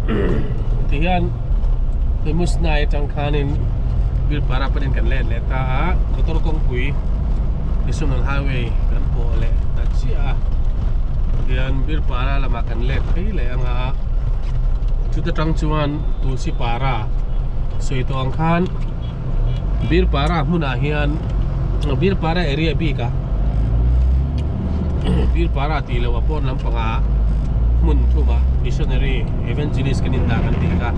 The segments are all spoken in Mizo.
Tihian Musnai atang khanin Birpara panin kan let leh ta a, motor kawngpui National Highway kan pawh leh ta chiah a. Tihian Birpara lamah kan let phei leh ang a, chuta tang chuan Tulsi Para sawi tawh ang khan Birpara hmunah hian Birpara area bik a Birpara tih loh a pawn lampangah hmun thumah missionary evangelist kan indah kan tih kha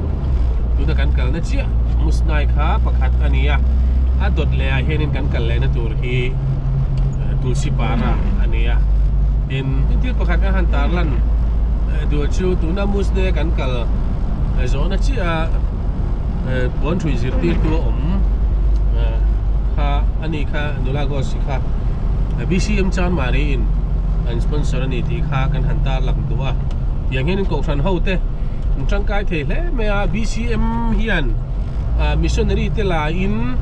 tuna kan kalna chiah Musnai kha pakhat a ni a a dawt leh ah hianin kan kal lehna tur hi Tulsi Para a ni a tin thil pakhat kan han tarlan duh chu tuna Musnai kan kal zawhna chiah a puan hrui zirtirtu a awm kha a ni kha nula Gosi kha BCM Chanmari in an sponsor a ni tih kha kan han tarlang duh a tiang hian kohhran ho te an tangkai thei hle mai a BCM hian missionary te la in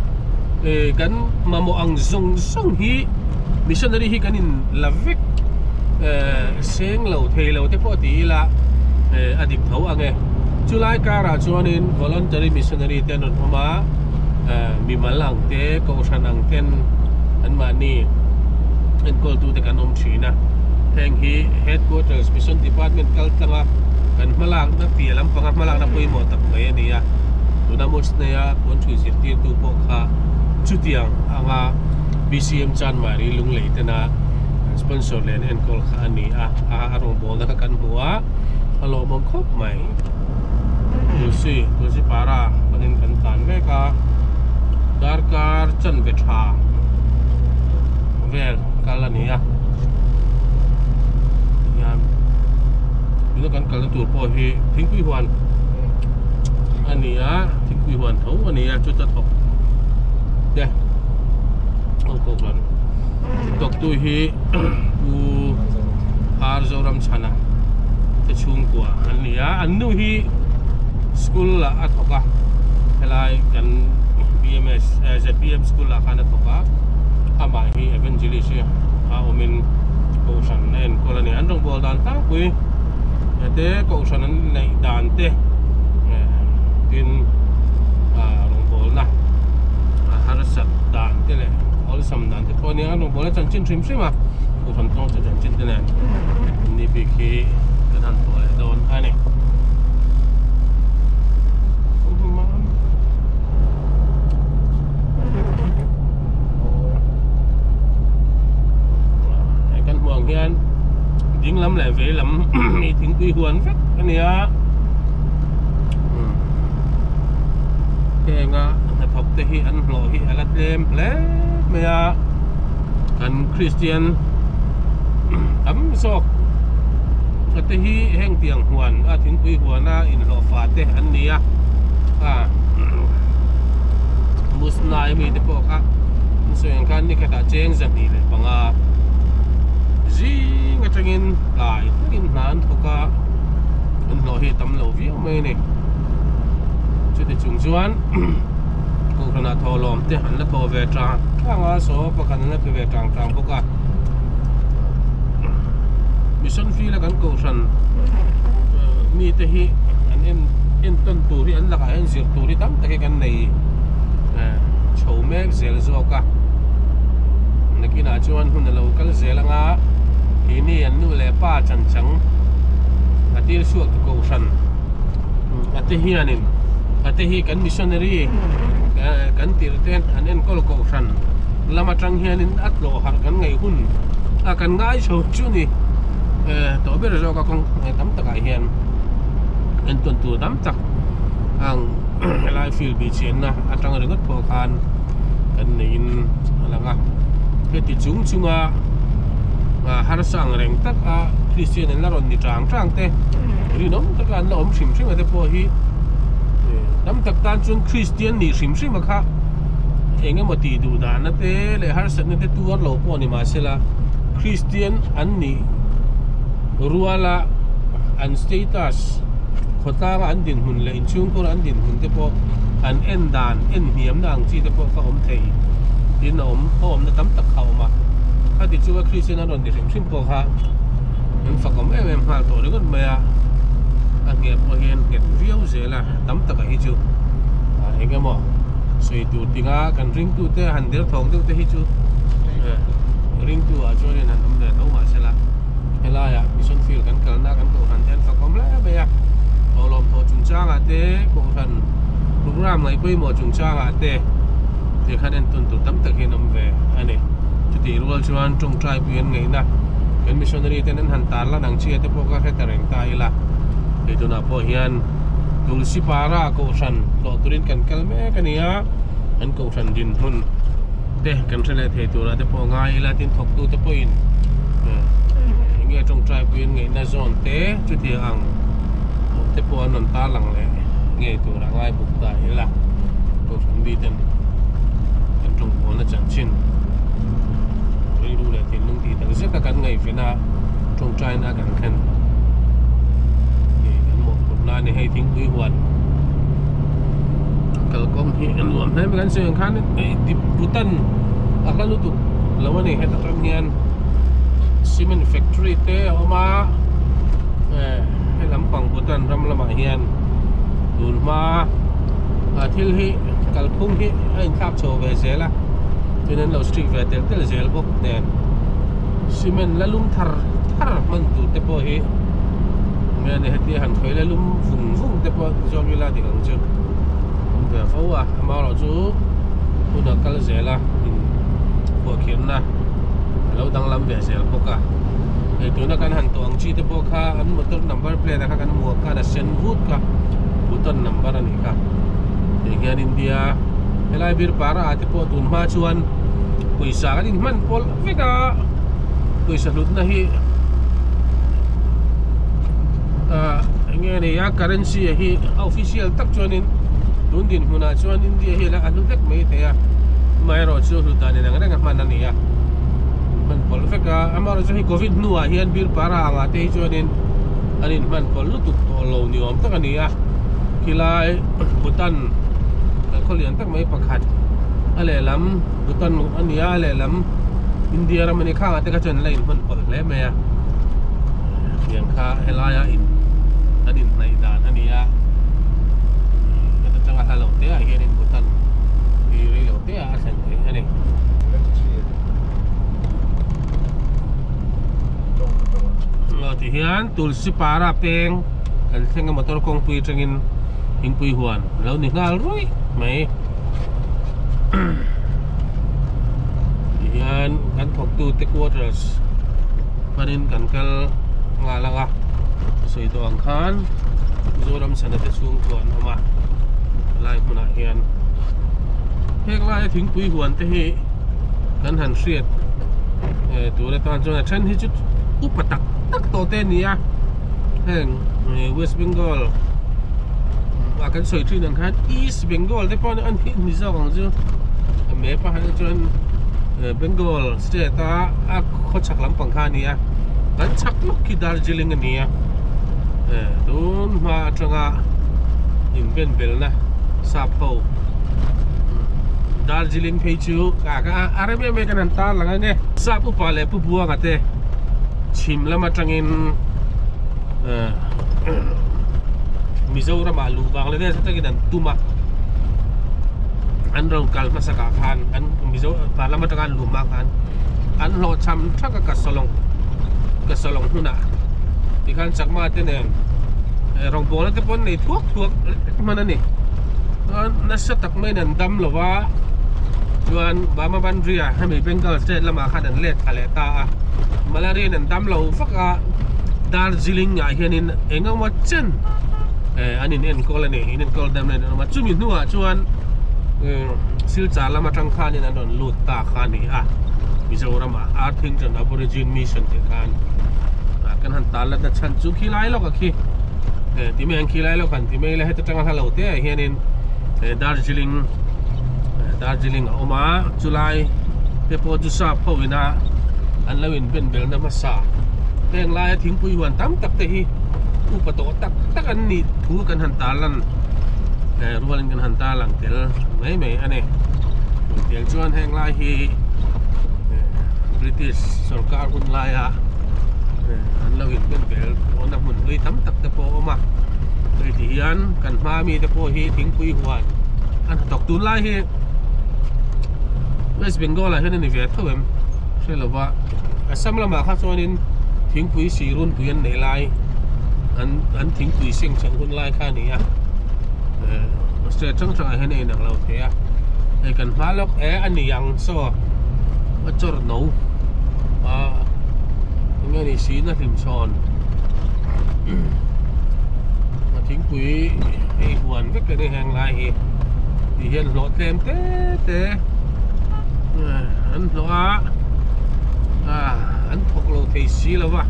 kan mamawh ang zawng zawng hi missionary hi kan in la vek seng lo thei lo te pawh ti ila a dik tho ang e chulai karah chuanin voluntary missionary te an rawn awm a mimal ang te kohhran ang ten anmahni enkawl tute kan awm thin a heng hi headquarters mission department kal tlang a kan hmalakna piah lampanga hmalakna pawimawh tak mai a ni a tuna Musnei-a puanṭhui zirtirtu pawh kha chutiang anga BCM Chanmari Lunglei tena an sponsor leh an enkawl kha a ni a a rawngbawlna kha kan hmu a a lawmawm khawp mai Tulsi Tulsi para panin kan tlan mek a darkar chanve tha vel kal a ni a tihian tuna kan kalna tur pawh hi thingpui huan a ni a thingpui huan tho a ni a chuta thawk te aw ko chuan thawk tu hi pu R Zoramchhana te chhungkua an ni a an nu hi school ah a thawk a helai kan B_M_S Z_P_M school ah khan a thawk a amah hi evangelist hi a awmin kohhran a enkawl a ni an rawngbâwl dan tlangpui te kohhran an neih dan te tin rawngbâwlna a harsat dan te leh awlsam dan te pawh a nia an rawngbâwl a chanchin hrim hrim a kohhran tawng chu chanchin te nen an ni bik hi kan han tawh leh dawn a ni. Hei kan hmuh ang hian ding lam leh vei lam hi thingpui huan vek a ni a heng a hnathawk te hi an hlawh hi a la tlem hle mai a kan Kristian tam zawk a te hi heng tiang huan a thingpui huan a inhlawhfa te an ni a a. Musnai mi te pawh kha an sawi ang khan ni khatah cheng 25 zing atangin tlai thlengin hna an thawk a an hlawh hi a tam lo viau mai a ni chuti chung chuan kohhran ah thawhlawm te an la thawh ve tang tang a saw pakhat an la pe ve tang tang bawk a mission field a kan kohhran mi te hi an en entawn tur hi an lakah hian zir tur hi tam tak hi kan nei chho mek zel zawk a nakinah chuan hun a lo kal zel anga keini an nu leh pa chanchang a tir chhuak tu kohhran a te hianin a te hi kan missionary kan tirh te an enkawl kohhran lam atang hianin a tlawh harh kan ngaih hun a kan ngai chho chu ni tawh ber zawk a kawng tam takah hian entawn tur tam tak ang helai field bih chianna atang ringawt pawh khan kan neiin a lang a heti chung chunga harsa ang reng tak a Kristian an la rawn ni tang tang te rinawm taka an la awm hrim hrim a te pawh hi tam tak tan chuan Kristian nih hrim hrim a kha eng emaw tih duh dahna te leh harsatna te tuar lo pawh ni mahsela Kristian an nih ruala an status khawtlanga an dinhmun leh inchhungkhur an dinhmun te pawh an en dan en hniamna ang chi te pawh kha awm thei tin a awm a awmna tam tak kha a awm a khati chu a Kristian an rawn ti hrim hrim pawh kha an fak awm em em nghal tawh ringawt mai a a ngheh pawh hian nghet viau. zel a, tam taka hi chu eng emaw sawi tur tinga kan ringtute han derthawng deuh te hi chu ringtu ah chuanin han awm ve tho mahsela helaiah mission field kan kalna kan kohhran te an fakawm hle mai a, thawhlawm thawh chungchangah te kohhran program ngaih pawimawh chungchangah te tikhan entawn tur tam tak hi an awm ve a ni. Chutih rual chuan tawngtai pui an ngaihna kan missionary ten an han tar lan ang chiah te pawh kha hre ta reng ta ila hei tunah pawh hian Tulsi para kohhran tlawh turin kan kal mek a ni a an kohhran dinhmun te kan hre leh thei turah te pawh ngai ila tin thawktu te pawhin eng nge tawngtai pui an ngaihna zawn te chutiang ang te pawh an rawn tar lang leh ngei turah ngai bawk ta ila kohhran mi ten kan tawngpawlna chanchin rilru leh thinlung tih tak zeta kan ngaihven a tawngtaina kan thlen ih kan mawhphurhna a ni hei thingpui huan kalkawng hi a nuam hle mai kan sawi ang khan hei dip Bhutan a hla lutuk lo a ni heta tang hian cement factory te a awm a eh he lampang Bhutan ram lamah hian tun hma ah thil hi kalphung hi a inthlak chho ve zel a tin an lo strict ve tel tel zel bawk nen cement la lum thar thar hman tur te pawh hi enge ni hetia han khawi la lum vung vung te pawh zawk ila dik ang chu awm ve fo a amaherawhchu hun a kal zel a in khuahkhirna a lo danglam ve zel bawk a hei tuna kan han tawh ang chi te pawh kha an motor number plate ah kha kan hmuh ang khan a sen vut kha button number a nih kha tih hian India helai bir para ah te pawh tun hma chuan pawisa kan inhman pawlh vek a pawisa hlutna hi ah eng nge ni a currency a hi a official tak chuanin tun dinhmunah chuan India hi a hlu vek mai thei a amaherawhchu hlut dan inang reng a hman a ni a hman pawlh vek a amaherawhchu hei covid hnuah hian bir para angah te hi chuanin an inhman pawlh lutuk tawh lo ni awm tak a ni a khilai Bhutan khaw lian tak mai pakhat a lehlam Bhutan a ni a a lehlam India ram a ni khangah te kha chuan an la inhman pawlh hle mai a tiang kha helaia in an inhnaih dan a ni a heta tanga hla lo te ah hianin Bhutan hi rei lo te ah a thlen theih a ni. Aw tihian Tulsi para peng kan thleng a motor kawngpui atangin thingpui huan a lo ni nghal ruih mai tihian kan thawktu te quarters panin kan kal nghal ang a sawi tawh ang khan Mizoram sana te chhung chu an awm a helai hmunah hian heng laia thingpui huan te hi kan han hriat eh tur atan chuan a then hi chu upa tak tak tawh te a ni a heng West Bengal ah kan sawi thin ang khan East Bengal te pawh an ni zawk ang chu a map ah hian chuan Bengal state a a khaw chhak lampang kha a ni a kan chhak lawk khi Darjeeling a ni a eh tun hma atanga inbenbelna sap ho Darjeeling phei chu a a rem em em kan han tar lang ang e sap upa leh pu buanga te chhim lam atangin eh Mizoram ah luh Bangladesh atangin an tum a an rawn kal hmasak ah khan an Mizo pa lam atanga an luh hma khan an hlawhchham thak a ka sawlawng ka sawlawng hunah tikhan chakma te nen eh rawngbawlna te pawh an nei thuak thuak hman a ni chuan nasa tak maiin an dam lo va chuan Burma Bandria hemi Bengal state lamah khan an let thla leh ta a malaria in an dam lo vak a Darjeeling ah hianin eng emaw chen eh an in enkawl a ni in enkawl dam na in an awm a chumi hnuah chuan Silchar lam atang khanin an rawn lut ta kha a ni a Mizoram ah Arthington Aborigine Mission tih khan ah kan han tar latna chhan chu khilai lawk a khi eh ti mai ang khilai lawk han ti mai ila heta tanga hla lo te ah hianin eh Darjeeling Darjeeling a awm a chulai te pawh chu sap ho ina an lo in ben belna hmasa heng laia thingpui huan tam tak te hi upa tawh tak tak an nih thu kan han tar lan eh rualin kan han tar lang tel mai mai a ni tiang chuan heng lai hi eh British sorkar hun laia eh an lo in ben bel tawhna hmun hlui tam tak te pawh a awm a hei ti hi. Hian kan hma mi te pawh hi thingpui huan an hnathawk tunlai hi West Bengal ah hian a ni ve tho em hre lo va Assam lamah kha chuanin thingpui sih runpui an neih lai an an thingpui seng chhan hun lai kha a ni a eh state hrang hrangah hian a inang lo thei a hei kan hma lawk e a ni ang saw a chawr no a eng nge ni sihna hlimchhawn. A thingpui hei huan vek a ni heng lai hi ti hian hlawh tlem te te an hlawh a ah an thawk lo thei si lo va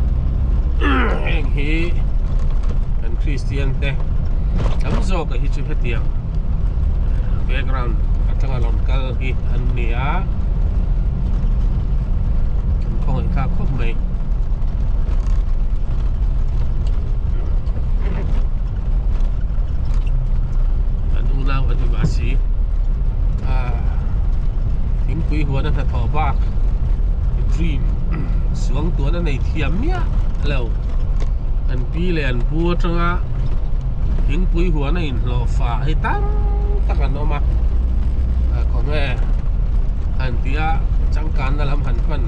heng hi kan kristian te tam zawk a hi chu hetiang background atanga rawn kal hi an ni a an khawngaih thlak khawp mai. An unau Adivasi thingpui huan a hnathawh bak dream suang tuan a nei thiam miah lo an pi leh an pu atanga thingpui huan a inhlawh fa hi tam tak an awm a khawnge han tia changkanna lam han hman.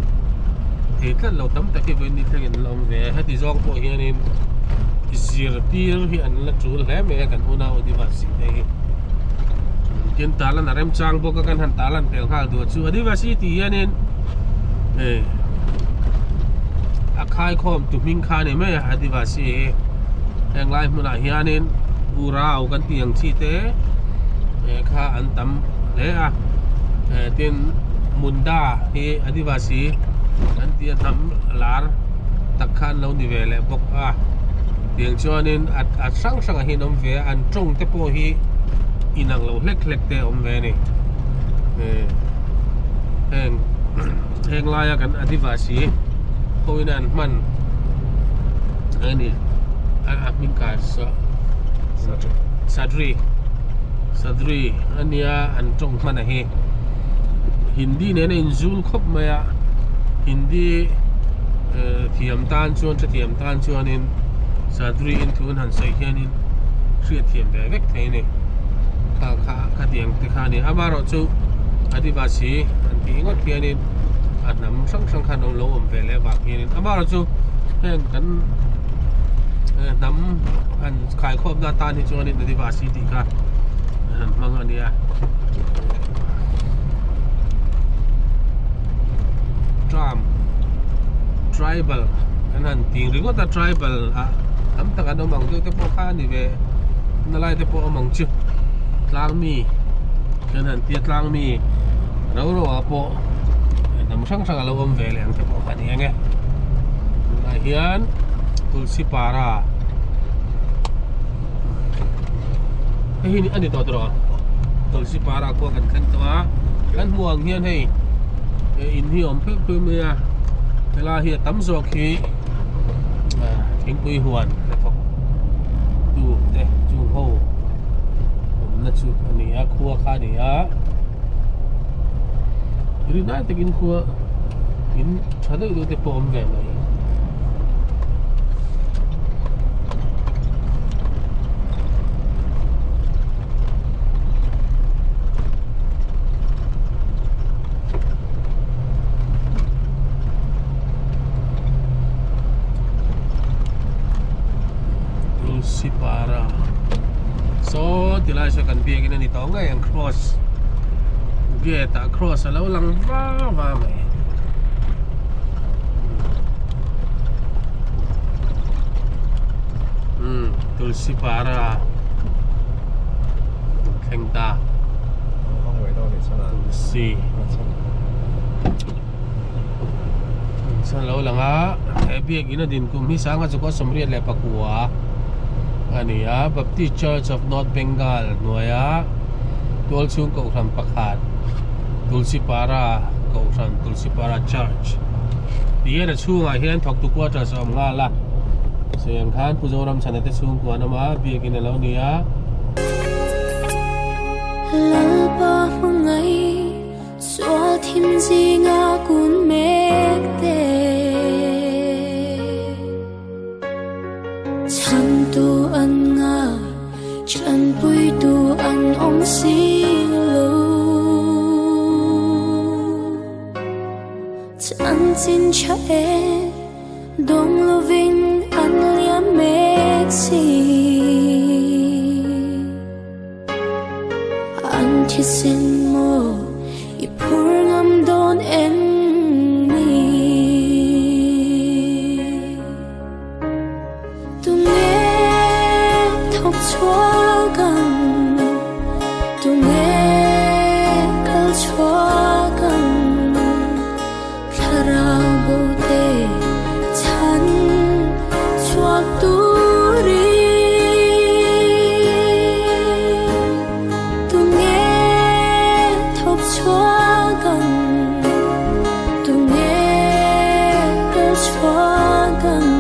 Thei tlat lo tam tak hi vawiin ni thlengin an la awm ve a, heti zawng pawh hianin zirtir hi an la tul hle mai a kan unau Adivasi te hi. Tin talan a remchang bawk a kan han talan tel nghal duh chu Adivasi tih hianin eh a khaikhawm tu hming kha a ni mai a Adivasi hi heng lai hmunah hianin Urau kan tih ang chi te eh kha an tam hle a eh tin Munda hi Adivasi an tih a hnam lar tak kha an lo ni ve leh bawk a tiang chuanin a a hrang hrangah hian awm ve a an tawng te pawh hi inang lo hlek hlek te a awm ve a ni eh heng heng laia kan Adivasi ho in an hman a ni a hming ka Sadri Sadri ania an tawng hman a hi. Hindi nena inzul khawp mai a Hindi eh thiam tan chuan hrethiam tan chuanin Sadri in thu an han sawi hianin hriatthiam ve vek thei a ni kha kha khatiang te kha a ni amaherawhchu Adivasi an tih ngawt hianin a hnam hrang hrang khan lo awm ve leh avang hianin amaherawhchu heng kan eh hnam han khaikhawmna atan hi chuanin Adivasi tih kha an hmang a nia. Tram tribal kan han tih ringawt a tribal ah tam tak an awm ang deuh te pawh kha a ni ve na lai te pawh a awm ang chu tlang mi kan han tia tlang mi ro ro ah pawh hnam hrang hrang a lo awm ve leh ang te pawh kha a ni ang e tunah hian tulsi para hei hi a ni tawh tawh Tulsi para khua kan thleng tawh a kan hmuh ang hian hei in hi a awm pheuh pheuh mai a helai hi a tam zawk hi thingpui huan hnathawk tu te chung ho awmna chu a ni a khua kha a ni a rinai takin khua in tha deuh deuh te pawh a awm ve mai. Tulsi para saw tilai saw kan biakin a ni tawh ngei ang cross gate ah cross a lo lang va va mai. Umm Tulsi para thleng ta Tulsi chuan lo lang a he biakin a din kum hi sanga chu kawt 89 a ni a Baptist Church of North Bengal hnuaia tualchhung kohhran pakhat Tulsi para kohhran Tulsi para Church ti hian a chhungah hian thawktu quarters a awm nghal a sawi ang khan Pu Zoramchhana te chhungkua an awm a biakin a lo ni a. Lalpa hmangaih sual thim zinga kun mek te. Chhantu an ngai. Chanchin tha e dawng lovin an liam mek si. An thisen maw i phur ngam dawn em ni? Tunge thawk chhuak ang, tunge kal chhuak ang, thlarau bo te chhan chhuak turin. Tunge thawk chhuak ang, tunge kal chhuak ang,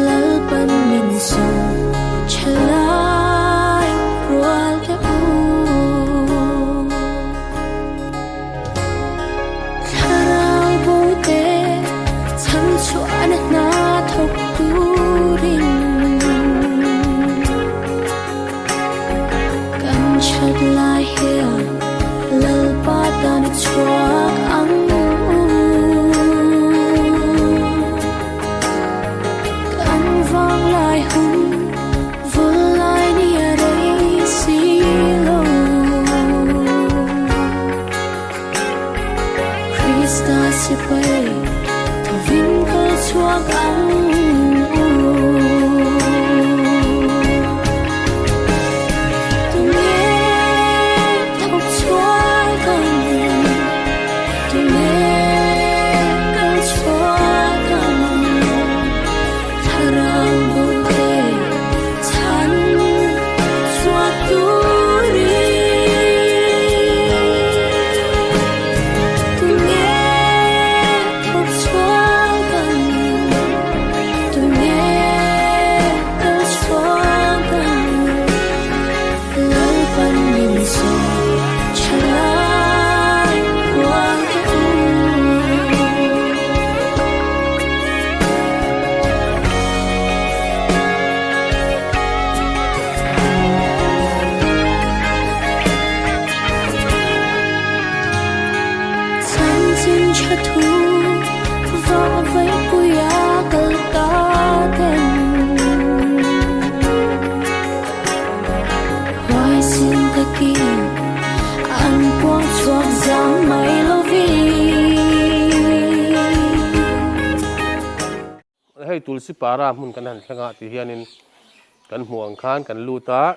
Lalpan min sawm thalai rual te u. Thlarau bo te chhan chhuahna hna thawk turin kan that lai hian Lalpa tan i chhuak ang u. Kan vang lai hun vul lai ni a rei si lo. Krista sipai thovin kal chhuak ang u. Tunge thawk chhuak ang, tunge kal chhuak ang, thlarau bo te chhan chhuak turin. Tunge thawk chhuak ang, tunge kal chhuak ang, Lalpan min sawm thalai rual te u. Chanchin tha thu va vaihpuia kal ta ten Huaisin takin an puang chhuak zam mai lovin. Hei Tulsi Para hmun kan han thleng a ti hianin kan hmuh ang khan kan lut a,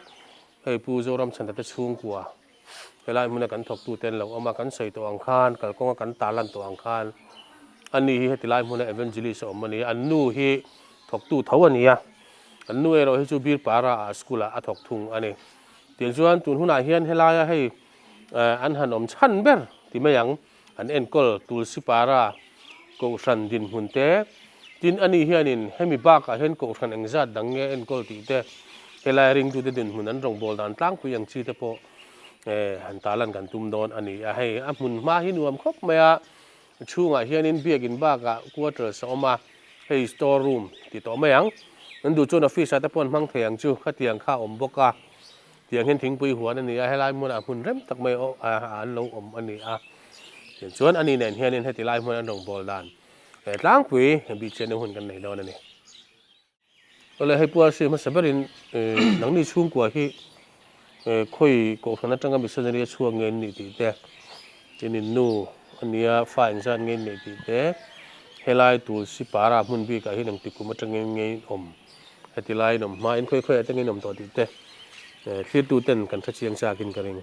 hei Pu Zoramchhana te chhungkua helai hmuna kan thawktu te an lo awm a, kan sawi tawh ang khan kalkawnga kan tarlan tawh ang khan ani hi heti lai hmuna Evangelist a awm a ni a, an nu hi thawktu tho a ni a, an nu erawh hi chu Bir Para ah school ah a thawk thung a ni. Tiang chuan tun hunah hian helaia hei an han awm chhan ber ti mai ang. An enkawl Tulsi Para Kohhran dinhmun te, tin ani hianin hemi bakah hian Kohhran engzat dang nge enkawl tih te, helai ringtute dinhmun an rawngbâwl dan tlangpui ang chi te pawh han tarlan kan tum dawn a ni a. Hei a hmun hma hi nuam khawp mai a, chhungah hianin biakin bakah quarters a awm a, hei store room ti tawh mai ang. An duh chuan office ah te pawh an hmang thei ang chu, khatiang kha a awm bawk a. Tiang hian thingpui huan a ni a, helai hmunah hmun rem tak mai an lo awm a ni a. Tichuan ani nen hianin heti lai hmun an rawngbâwl dan tlangpui bihchianna hun kan nei dawn a ni. Awle hei Pu Arsi hmasa berin nangni chhungkua hi khawi kohhran atanga missionary a chhuak nge an nih tih te, tin in nu a nia fa engzat nge an neih tih te, helai Tulsi Para hmun bikah hian engti kum atangin nge in awm Heti lai in awm hma in khawi khawi ah te nge in awm tawh tih te thlirtu ten kan hre chiang chak in ka ring.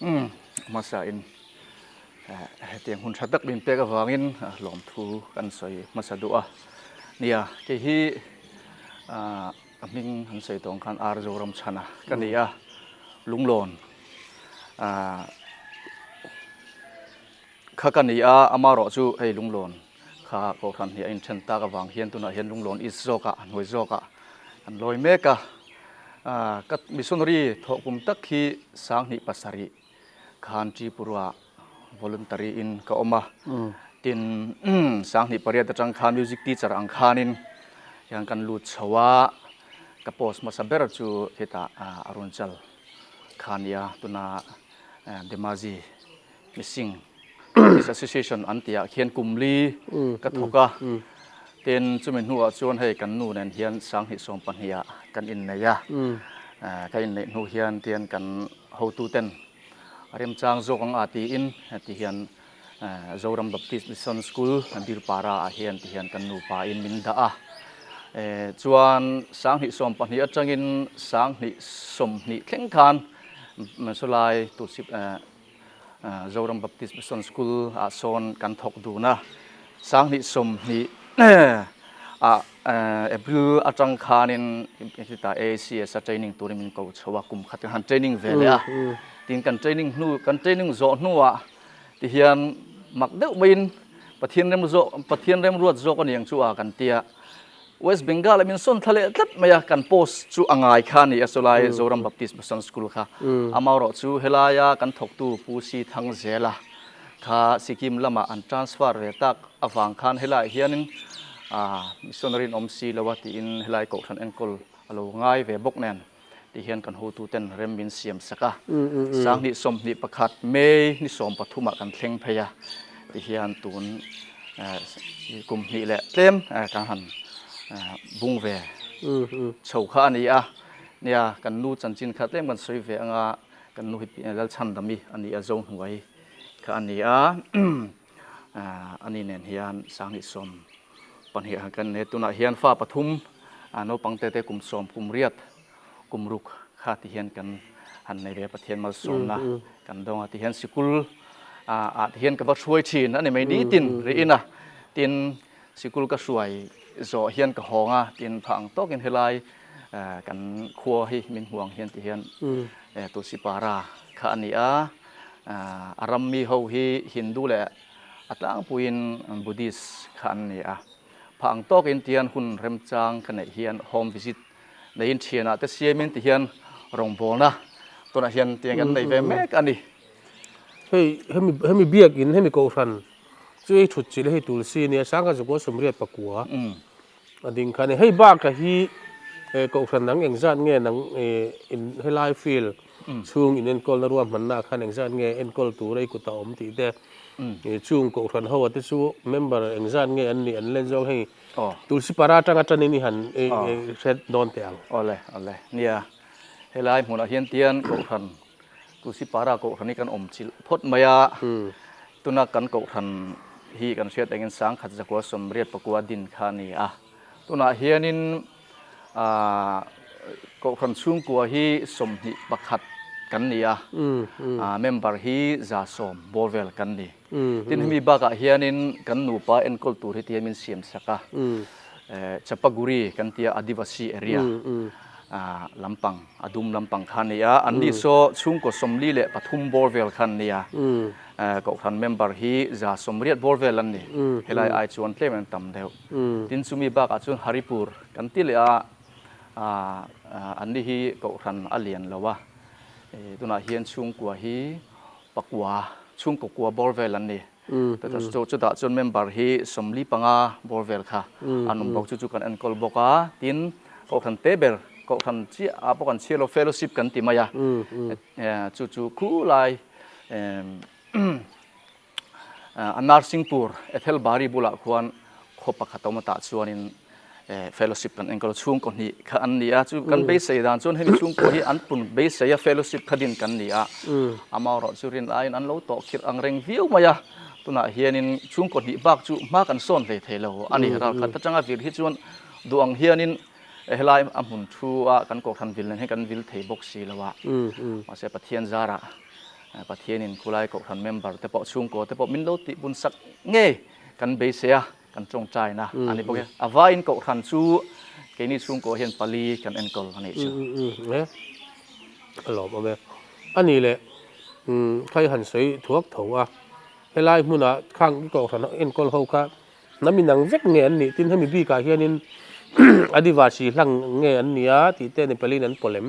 Umm hmasa in hetiang hun tha tak min pek avangin lawmthu kan sawi hmasa duh a nia kei hi a hming han sawi tawng khan Ar Zoramchhana ka ni a lunglawn kha ka ni a amarawh chu hei lunglawn Kha Kohhran hi a inthen tak avang hian tunah hian Lunglawn East zawkah a hnuai zawkah an lawi mek a. Ka missionary thawh kum tak hi Sanghnih pasarih khan Tripura voluntary in ka awm a. Tin, Sanghnih pariat atang khan music teacher ang khanin hian kan lut chho a. Ka post hmasa ber chu hetah Arunachal kha nia tuna Dhemaji Missing. Baptist Association an tih ah khian kum li ka thawk a, tin chumi hnuah chuan hei kan nu nen hian sanghnih sawm pahnih ah kan innei a, ka inneih hnu hian tian kan hotu ten a remchang zawk ang a tiin ti hian Zoram Baptist Mission School Birpara ah hian ti hian kan nupa in min dah a, chuan sanghnih sawm pahnih atangin sanghnih sawmhnih thleng khan sawlai Tulsi Zoram Baptist Mission School ah sawn kan thawk dun a, sanghnih sawmhnih ah April atang khanin hetah AACS a training turin min ko chho a, kum khat kan han training ve leh a, tin kan training hnu kan training zawh hnuah tihian mak deuh maiin Pathian rem zawk Pathian remruat zawk a ni ang chu a kan tia. West Bengal ah min sawn thla leh tlat mai a, kan post chu a ngai kha a ni a, chulai Zoram Baptist Mission School kha. Amaherawh chu helaia kan thawktu Pu Si Thang Zela kha Sikkim lamah an transfer ve tak avang khan helaiah hianin missionary an awm si lo a tiin helai kohhran enkawl a lo ngai ve bawk nen ti hian kan hotuten rem min siam sak a. Sanghnih 21 May ni 13 ah kan thleng phei a ti hian tun kum hnih leh tlem kan han bung ve chho kha a ni a. Nia kan nu chanchin kha tlem kan sawi ve anga kan nu hi Lalchhandami a ni a, Zohnuai kha a ni a. Ani nen hian sanghnih 12 han kan nei tunah hian fa pathum naupang te te kum sawm kum riat kum ruk kha ti hian kan han nei ve Pathian malsawmna kan dawng a ti hian sikul ah ti hian ka va hruai thin a ni mai nitin rihin a tin sikul ka hruai zawh hian ka hawng a tin phah ang tawkin helai kan khua hi min hmuh ang hian ti hian Tulsipara kha a ni a. A ram mi ho hi Hindu leh a tlangpuiin Buddhist kha an ni a. Phah ang tawkin tihian hun remchang ka neih hian home visit neiin thianah te siamin tihian rawngbawlna tunah hian tiang kan nei ve mek a ni. Hei hemi hemi biakin hemi kohhran chu hei thut chilh hei tulsi nia sangha zakua sawmriat pakua a ding kha a ni. Hei bakah hi kohhran dang engzat nge nang in helai field Chhung inenkawlna ruahmanna khan engzat nge enkawl tura i kut a awm tih te, chung kohhran ho te chu member engzat nge an nih an len zawng hei Tulsi para atanga tanin i han hre dawn teh ang. Awle, awle. Nia, helai hmunah hian tian kohhran Tulsi para kohhran hi kan awm chilh phawt mai a, tuna kan kohhran hi kan hriat engin sangkhat zakua sawmriat pakua din kha a ni a, tunah hianin Kohhran chhungkua hi 21 kan ni a, member hi 110 bawr vel kan ni. Tin hemi bakah hianin kan nupa enkawl tur hi ti hian min siam sak a, Chapaguri kan tia Adivasi area lampang a dum lampang kha a ni a, anni saw chhungkaw 43 bawr vel kha an ni a. Kohhran member hi 180 bawr vel an ni. Helai ai chuan tlem an tam deuh. Tin chumi bakah chuan Haripur kan ti leh a, anni hi kohhran a lian lo a, tunah hian chhungkua hi pakua, chhungkaw kua bawr vel an ni. Chutah chuan member hi 45 bawr vel kha an awm bawk, chu chu kan enkawl bawk a. Tin kohhran te ber, kohhran chiah ah pawh kan chhiar lo, fellowship kan ti mai a, chu chu khulai A Narsingpur Ethelbari bulah khuan khaw pakhat a awm a tah chuanin fellowship kan enkawl a, chhungkaw hnih kha an ni a, chu kan beisei dan chuan hemi chhungkaw hi an pun beisei a fellowship kha din kan ni a, amaherawh chu rin aiin an lo tawh khirh ang reng viau mai a, tunah hianin chhungkaw hnih bak chu hma kan sawn hlei thei lo a ni, ralkhat atanga vir hi chuan duh ang hianin helai a hmun thu a kan kohhran vil nen hian kan vil thei bawk si lo a, mahse Pathian zarah Pathianin khulai kohhran member te pawh chhungkaw te pawh min lo tih bun sak ngei kan beisei a, kan tawngtaina a ni bawk e. A vaiin kohhran chu keini chhungkaw hian pali kan enkawl a nih chu. E, a lawmawm e. A nih leh kha i han sawi thuak tho a, helai hmunah khang i kohhran enkawl ho kha Hnam inang vek nge an nih tin hemi bikah hianin Adivasi hlang nge an nia tih te Nepalin an pawlh em?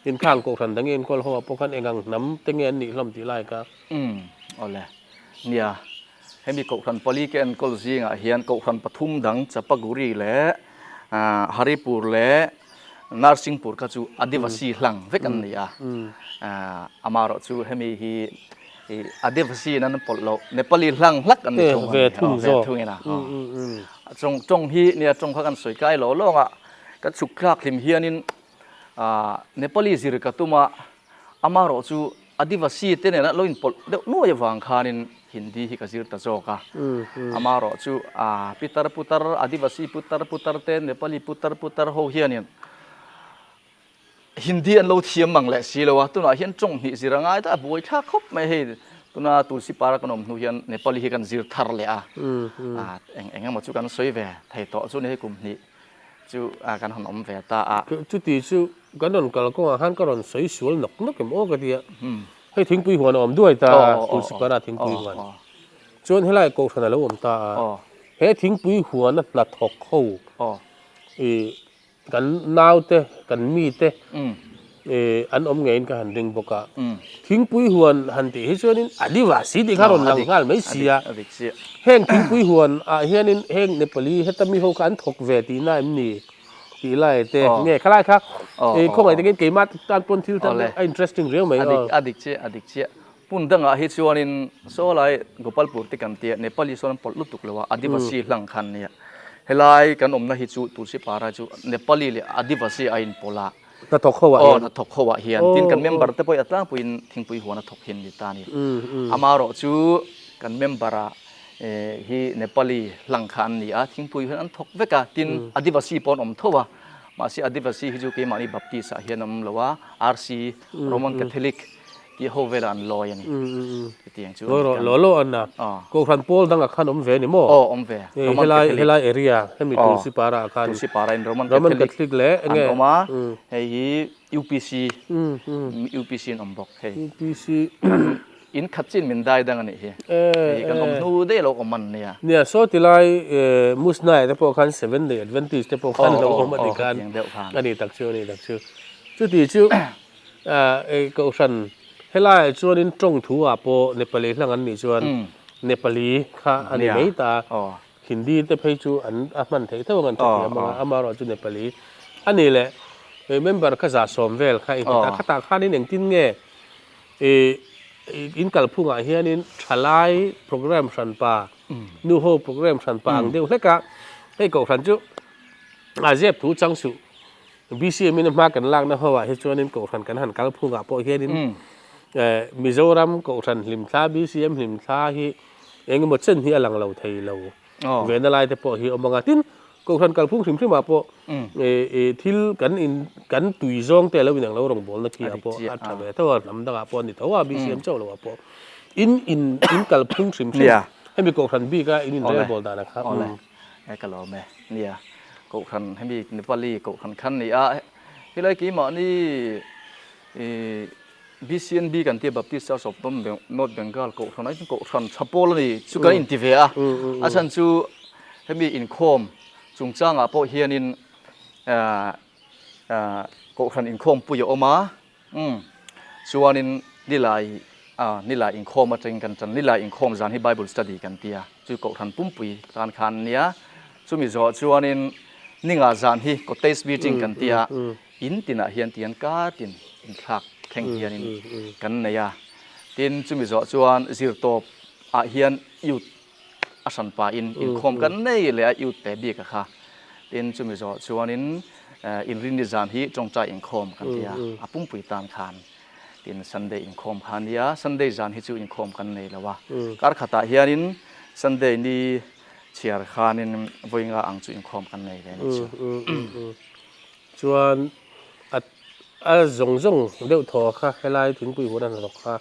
Tin khang kohhran dang i enkawl ho ah pawh khan engang hnam te nge an nih hlawm tih lai kha. Umm awle. Nia, hemi kohhran pali ka enkawl zingah hian kohhran pathum dang Chapaguri leh Haripur leh Narsingpur kha chu Adivasi hlang vek an ni a. Amaherawhchu hemi hi. I Adivasi in an pawlh loh Nepali hlang hlak an ni thung a ni. Ve thung in a. A tawng tawng hi nia tawng kha kan sawi kai lo lawng a, ka chhuk thlak hlim hianin Nepali zir ka tum a, amaherawh chu Adivasi te nena lo inpawlh deuh nuai avang khanin Hindi hi ka zir ta zawk a. Amaherawh chu pitar putar Adivasi putar putar te Nepali putar putar ho hianin Hindi an lo thiam mang leh si lo a, tunah hian tawng hnih zir a ngai ta, a buai thlak khawp mai hei. Tuna Tulsi Para kan awm hnu hian Nepali hi kan zir thar leh a, eng eng emaw chu kan sawi ve thei tawh chu ni hei kum hnih chu kan han awm ve ta a. Chuti chu kan rawn kal kawngah khan ka rawn sawi sual nawk nawk em aw ka ti a, hei thingpui huan a awm duai ta a, Tulsi Para thingpui huan. Chuan helai kohhran a lo awm ta a, he thingpui huana hnathawk ho i Kan naute, kan mite an awm ngeiin ka han ring bawk a. Thingpui huan han tih hi chuanin Adivasi tih kha rawn lang nghal mai si a. Heng thingpui huan ah hianin heng Nepali heta mi ho kha an thawk ve tihna em ni tih lai te nge khalai kha khawngaih takin keimah tan pawn thil tan a interesting riau mai. A dik chiah, a dik chiah. Hmun dangah hi chuanin saw lai Gopalpur te kan tia Nepali sawn an pawlh lutuk lo a, Adivasi hlang khan nia. Helai kan awmna hi chu Tulsi Para chu Nepali leh Adivasi a inpawlh a. Hnathawk ho ah hian. Aw hnathawk ho ah hian. Tin kan member te pawh hi a tlangpuiin thingpui huan a thawk hi an ni ta a ni. Amaherawh chu kan member ah hi Nepali hlang kha an ni a, thingpui huan an thawk vek a, tin Adivasi pawh an awm tho a. Mahse Adivasi hi chu keimahni Baptist ah hian an awm lo a, RC, Roman Catholic, Tih ho velah an lawi a ni. Chutiang chu a ni kan. Law law an a. Kohhran pawl dangah khan awm ve a ni maw? Aw awm ve. Roman Catholic. Helai area hemi Tulsi Para ah khan. Tulsi Para in Roman Catholic leh an awm a. Hei hi UPC. UPC an awm bawk hei. UPC. In khat chin min dai dang a nih hi. Hei kan awm hnu daih lo awm an nia. Nia saw tilai Musnai te pawh khan Seventh Day Adventist te pawh khan lo awm a ni khan. A ni tak chu a ni tak chu. Chuti chu. Kohhran helaiah chuanin tawng thu ah pawh Nepali hlang an nih chuan Nepali kha a ni mai ta a, Hindi te phei chu an a hman theih tho ang an hrethiam ang a, amaherawh chu Nepali a ni leh member kha 70 vel kha in ta khatah khanin engtin nge in kalphungah hianin thalai programme hranpa nuho programme hranpa ang deuh hlek a, hei kohhran chu a zep thu chang suh. BCM in a hma kan lakna ho ah hi chuanin kohhran kan han kal phungah pawh hianin Mizoram kohhran hlimthla BCM hlimthla hi engemaw chen hi a lang lo thei lo vena lai te pawh hi a awm ang a. Tin, kohhran kal phung hrim hrim ah pawh thil kan in kan tui zawng te a lo inang lo rawngbawlna khi ah pawh a tha ve tho a, hnam dangah pawh a ni tho a BCM chauh lo ah pawh in in in kal phung hrim hrim hemi kohhran bik a in inrelbawl dan ah kha. He ka lawm e. Nia, Kohhran hemi Nepali Kohhran khan ni a, helai keimahni ih BCNB kan tia Baptist Church of North Bengal Kohhran ai chuan Kohhran tha pawl a ni chu kan inti ve a, a chhan chu hemi inkhawm chungchangah pawh hianin ah ah Kohhran inkhawmpui a awm a. Umm. Chuanin nilai ah nilai inkhawm atangin kan tan nilai inkhawm zan hi Bible study kan ti a, chu kohhran pumpui tan khan a nia. Chumi zawh chuanin ninga zan hi cottage meeting kan ti a, in tinah hian tian kar tin inthlak thleng hianin kan nei a. Tin, chumi zawh chuan zirtawp ah hian youth a hran pahin inkhawm kan nei leh a youth te bik a kha. Tin, chumi zawh chuanin inrinni zan hi tawngtai inkhawm kan ti a, a pumpui tan khan. Tin, Sunday inkhawm kha a nia, Sunday zan hi chu inkhawm kan nei lo a. Kar khatah hianin Sunday ni chhiar khanin vawi nga ang chu inkhawm kan nei ve a nih chu. Chuan a zawng zawng deuh thaw kha helai thingpui hun a hnathawk kha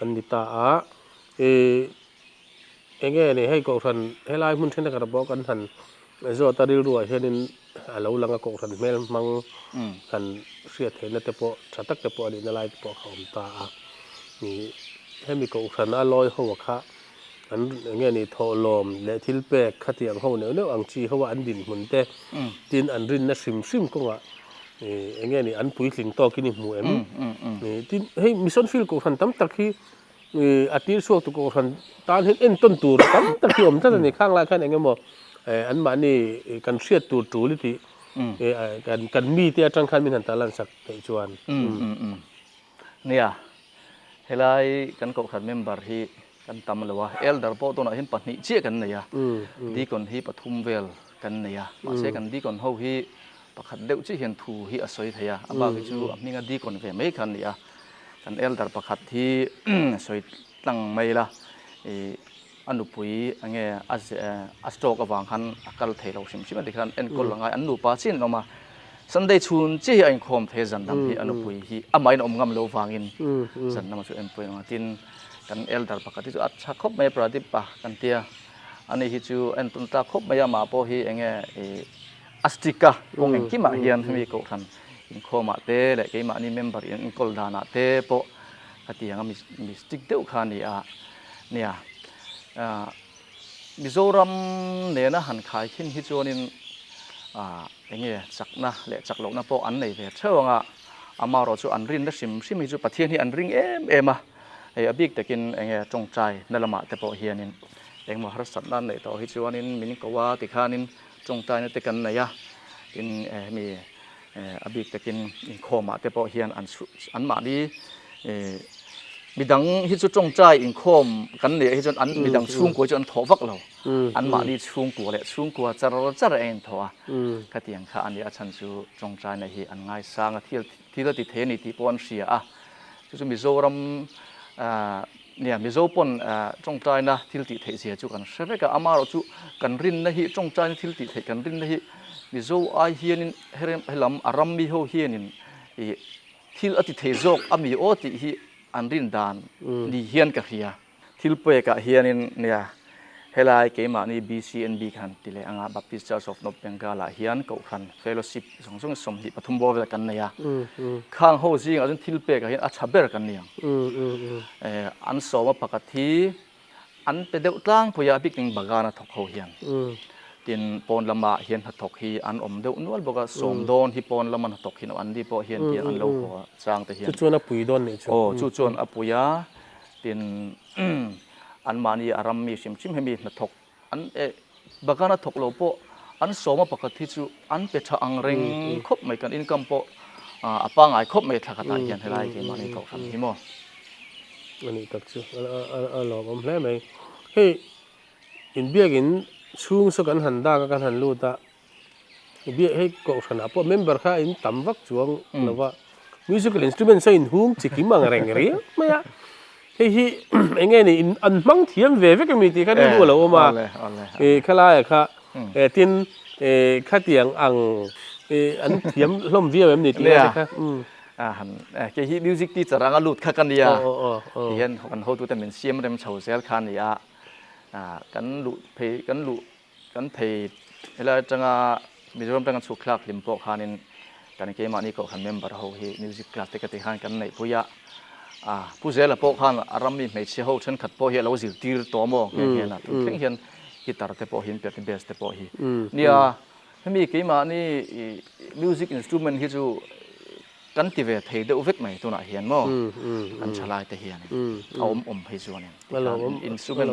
an ni ta a. Eng nge ni hei kohhran helai hmun thenkhat pawh kan han zawt a rilruah hianin a lo lang a kohhran hmel hmang han hriat theihna te pawh tha tak te pawh a nihna lai te pawh a awm ta a ih hemi kohhran a lawi ho kha an eng nge ni thawhlawm leh thil pek khatiang ho neuh neuh ang chi ho a an dinhmun te tin an rinna hrim hrim kawngah ih eng nge ni an puitling tawkin i hmu em ih tin hei mission field kohhran tam tak hi A tir chhuak tu kohhran tan hian entawn tur tam tak hi awm tlat a ni. Khang lai khan eng emaw anmahni kan hriat tur tul i tih kan mite atang khan min han tarlan sak theih chuan. Nia, Helai kan kohhran member hi kan tam lo a, elder pawh tunah hian pahnih chiah kan nei a, deacon hi pathum vel kan nei a, mahse kan deacon ho hi pakhat deuh chiah hian thu hi a sawi thei a, a bak hi chu a hminga deacon ve mai kha an ni a, kan elder pakhat hi sawi tlang mai la ih a nupui enge a a stroke avang khan a kal thei lo hrim hrim a tikhan enkawl a ngai an nupa chiah an awm a Sunday chhun chiah hi a inkhawm thei a zan dang hi a nupui hi amahin a awm ngam lo vangin zan lamah chu enpui ang a tin kan elder pakhat hi chu a tha khawp mai a Pradip pa kan tia ani hi chu a entawn tlak khawp mai a amah pawh hi enge ih a strict a kawng engkimah hian hemi kohhran inkhawmah te leh keimahni member in enkawl danah te pawh khatiang a mi strict deuh kha a ni a nia ah Mizoram nena han khai khin hi chuanin ah enge chakna leh chak lohna pawh an nei ve theuh ang a, amaherawh chu an rinna hrim hrim hi chu Pathian hi an ring em em a, hei a bik takin enge tawngtai na lamah te pawh hianin engmaw harsatna an neih tawh hi chuanin min ko a tikhanin tawngtaina te kan nei a, tin hemi a bik takin inkhawmah te pawh hian an anmahni midang hi chu tawngtai inkhawm kan neih hi chuan an midang chhungkua chu an thawh vak lo anmahni chhungkua leh chhungkua char char a inthawh a khatiang kha a nia a chhan chu tawngtaina hi an ngaisang a thil thil a ti thei a ni tih pawh an hria a chu chu Mizoram Nia, Mizo pawn tawngtaina thil tih theih zia chu kan hre vek a, amaherawh chu kan rinna hi tawngtaina thil tih theih kan rinna hi Mizo ai hianin helam a ram mi ho hianin ih thil a ti thei zawk a mi aw tih hi an rin dan ni hian ka hria. Thil pekah hianin nia, helai keimahni BCNB khan ti leh anga Baptist Church of North Bengal ah hian Kohhran Fellowship zawng zawng 23 bawr vel kan nei a, khang ho zingah chuan thil pekah hian a tha ber kan ni ang. An sawma pakhat hi an pe deuh tlangpui a, bik ning bagan a thawk ho hian. Tin, pawn lamah hian hnathawk hi an awm deuh nual bawk a, sawm dawn hi pawn lama hnathawk hi an ni pawh hian tiang an lo haw chang te hian. Chu chuan a pui dawn nih chu. Aw, chu chuan a pui a, tin anmahni a ram mi hrim hrim hemi hnathawk An eh bagan a thawk lo pawh an sawma pakhat hi chu an pe tha ang reng khawp mai kan income pawh a pangai khawp mai thla khatah hian helai keimahni kohhran hi maw. A nih tak chu a lawmawm hle mai. Hei inbiakin chhung saw kan han dak a kan han lut a Biak hei kohhranah pawh member kha in tam vak chuang lo va, musical instruments a inhung chi kim ang reng riau mai a, hei hi eng nge ni in an hmang thiam ve vek ami tih kha rilru a lo awm a, ih khalaia kha tin khatiang ang an thiam hlawm viau em ni tih lai te kha. Kei hi music teacher anga lut kha ka nia, tihian kan hotute min siam rem chho zel kha a ni a, kan luh phei kan luh Kan phei helai atanga Mizoram atanga chhuk thlak hlim pawh khanin kan keimahni kohhran member ho hi music class te ka tih khan kan neihpui a, ah Pu Zela pawh khan a rammi hmeichhia ho thenkhat pawh hi a lo zirtir tawh maw nghe nghe na tun thleng hian guitar te pawh hi an perh ni bass te pawh hi nia hemi keimahni music instrument hi chu Kan ti ve thei deuh vek mai tunah hian maw kan thalai te hian a awm awm phei chuanin tikhan instrument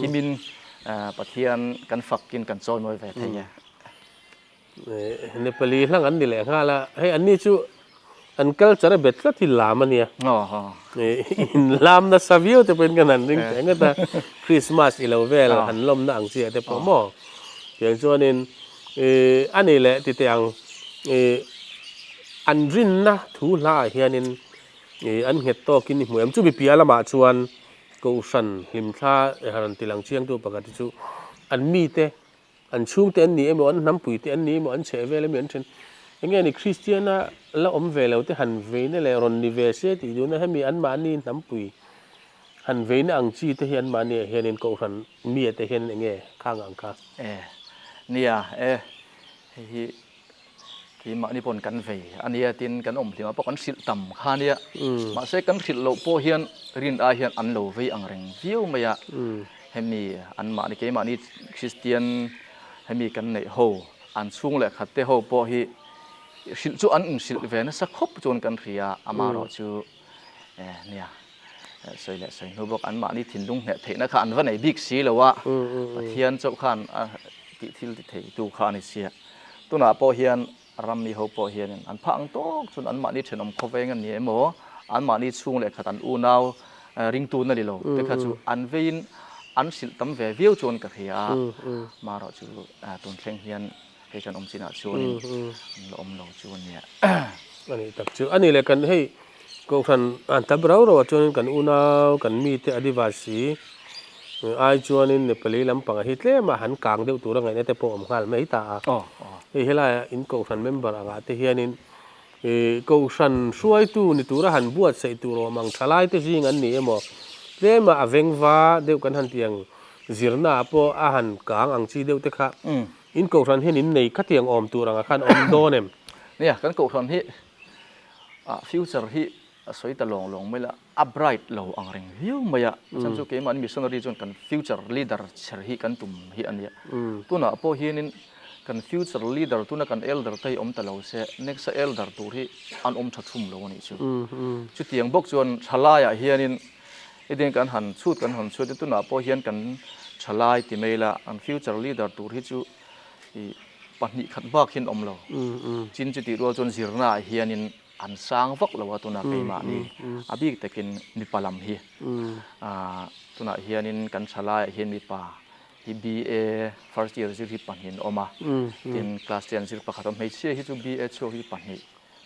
kimin Pathian kan fakin kan chawimawi ve thei e. Nepali hlang an ni leh nghal a, hei anni chu an culture a bet tlat hi lam a nia. In lam nasa viau te pawhin kan han ring teh ngawt a, Christmas i lo vel han lawmna ang chi ah te pawh maw. Tiang chuanin a ni leh ti teh ang. An rinna thu hlaah hianin an nghet tawkin i hmu em? Chumi piah lamah chuan Kohhran hlimthla rawn ti lang chiangtu pakhat hi chu an mite, an chhungte an ni emaw, an hnampuite an ni emaw, an chhehvel emaw an then. Enge ni Kristiana la awm ve lo te han veina leh rawn ni ve se tih duhna hemi anmahni hnampui han veina ang chi te hi anmahniah hianin Kohhran mia te hian enge khang ang kha? E, nia e, hei hi Keimahni pawn kan vei a nia tin kan awm hlimah pawh kan hrilh tam kha a nia. Mahse kan hrilh loh pawh hian rin ai hian an lo vei ang reng viau mai a. Hemi anmahni keimahni Kristian hemi kan neih ho an chhung leh khat te ho pawh hi hrilh chu an inhrilh ve nasa khawp chuan kan hria a, amaherawhchu nia sawi leh sawi hnu bawk anmahni thinlung hneh theihna kha an va nei bik si lo a, Pathian chauh khan a tih thil ti thei tu kha a ni sia. Tunah pawh hian rammi ho pawh hianin an phah ang tawk chuan anmahni thenawm khawveng an ni emaw, Anmahni chhung leh khat an unau ringtu na ni lo te kha chu an veiin an hrilh tam ve viau chuan ka hria a, marawh chu tun thleng hian hei kan awm chinah chuanin an la awm lo chu a nia. A nih tak chu. A nih leh kan hei Kohhran an tam rau rauh ah chuanin kan unau kan mite Adivasi ai chuanin Nepali lampang ah hi tlem a han kang deuh tur a ngaihna te pawh a awm nghal mai ta a. Hei helaiah in Kohhran member angah te hianin Kohhran hruaitu ni tura han buatsaih tur awm ang thalai te zing an ni emaw tlem a a vengva deuh kan han tih ang zirna ah pawh a han kang ang chi deuh te kha in Kohhran hian in nei khatiang awm tur angah khan awm dawn em? Nia, kan Kohhran hi A future hi a sawi ta lawng lawng mai la, a bright lo ang reng viau mai a, a chhan chu keimahni missionary chuan kan future leader chher hi kan tum hi a nia. Tunah pawh hianin kan future leader tuna kan elder te hi awm ta lo se, next a elder tur hi an awm tha thum lo a nih chu. Chutiang bawk chuan thalaiah hianin hetiang kan han chhut kan han chhut a, tunah pawh hian kan thalai ti mai la, an future leader tur hi chu ih pahnih khat bak hian awm lo. Chin chutih rual chuan zirna ah hianin an sang vak lo a tunah keimahni a bik takin mipa lam hi. Aah tunah hianin kan thalaiah hian mipa hi BA first year zir hi pahnih an awm a, tin class ten zir pakhat a awm. Hmeichhia hi chu BA chhuak hi pahnih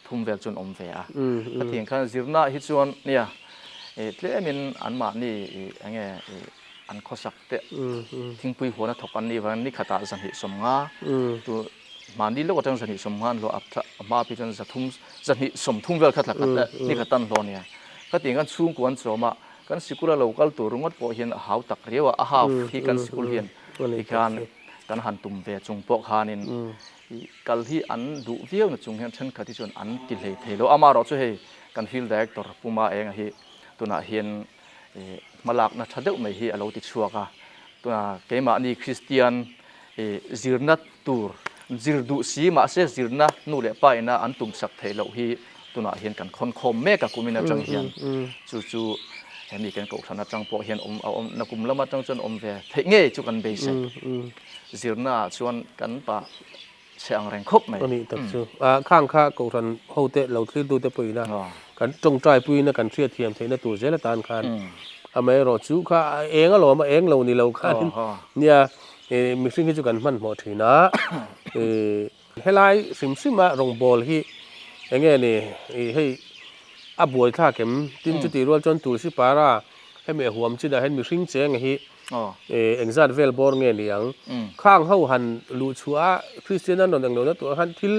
thum vel chuan awm ve a. Khatiang khan zirna ah hi chuan nia ih tlemin anmahni ih eng nge ih an khawsak te thingpui huana thawk an nih vangin ni khatah zahnih sawmnga tu mahni lawk atang zahnih sawmnga an hlawh a hma phei chuan zathum zahnih sawmthum vel kha thla khat leh ni khat an hlawh ania. Khatiang khan chhungkua an chawm a, kan sikula lo kal tur ringawt pawh hian a hau tak riau a, a half hi kan sikul hian tikhian kan han tum ve chung pawh khanin kal hi an duh viau na chung hian thenkhat hi chuan an ti hlei thei lo. Amaherawh chu hei kan field director Puma Enga hi tunah hian Hmalakna tha deuh mai hi a lo ti chhuak a, tunah keimahni Kristian zirna tur zir duh si mahse zirna nu leh pa ina an tumsak theih loh hi tunah hian kan khawn khawm mek a kumin atang hian chu chu hemi kan kohhran atang pawh hian awm a awm nakum lam atang chuan awm ve theih ngei chu kan beisei zirna ah chuan kan pah chhe ang reng khawp mai. A nih tak chu. A khang kha Kohhran hote lo thlirtute pawhin a kan tawngtai puiin a kan hriatthiam theihna tur zel atan khan amaherawh chu kha a eng alawm a eng lo ni lo khanin nia mihring hi chu kan hmanhmawh thin a helai hrim hrim a rawngbawl hi eng nge ni hei a buaithlak em tin chutih rual chuan Tulsi Para hemi a huam chinah hian mihring cheng hi Engzat vel bawr nge ni ang? Khang ho han luh chhuah a, Kristian an rawn englo na tur khan thil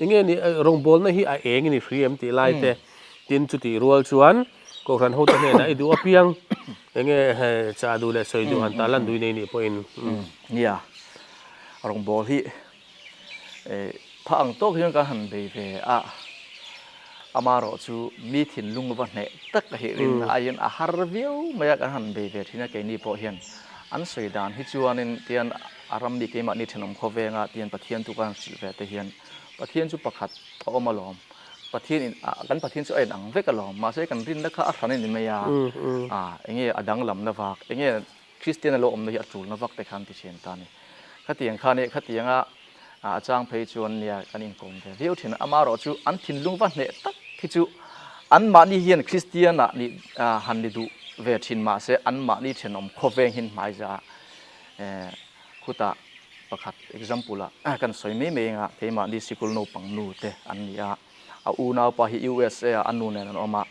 enge ni rawngbawlna hi a eng i ni hri em tih lai te tin chutih rual chuan Kohhran hote hnenah i duh apiang enge chah duh leh sawi duh han tah lan duh i nei nih pawhin. Nia, rawngbâwl hi pha ang tawk hian kan han bei ve a, amaherawh chu mi thinlung va hneh tak a hih rin aiin a har viau mai a, kan han bei ve thin a keini pawh hian an sawi dan hi chuanin tian a ram mi keimahni thenawm khawvenga tian Pathian chu ka han hrilh ve te hian Pathian chu pakhat a awm alawm, Pathian in kan Pathian chu a inang vek alawm mahse kan rinna kha a hran a ni mai a, enge a danglamna vak enge Kristian a lo awmna hi a tulna vak te khan ti thin ta a ni. Khatiang khan e khatianga a chang phei chuan nia kan inkawm ve viau thin a, amaherawh chu an thinlung va hneh tak hi chu anmahni hian Kristian ah nih han ni duh ve thin mahse anmahni thenawm khawveng hin hmaiza khutah pakhat example ah kan sawi mai mai anga keimahni sikul naupang nu te an ni a. A unaupa hi USA ah a nu nen an awm a,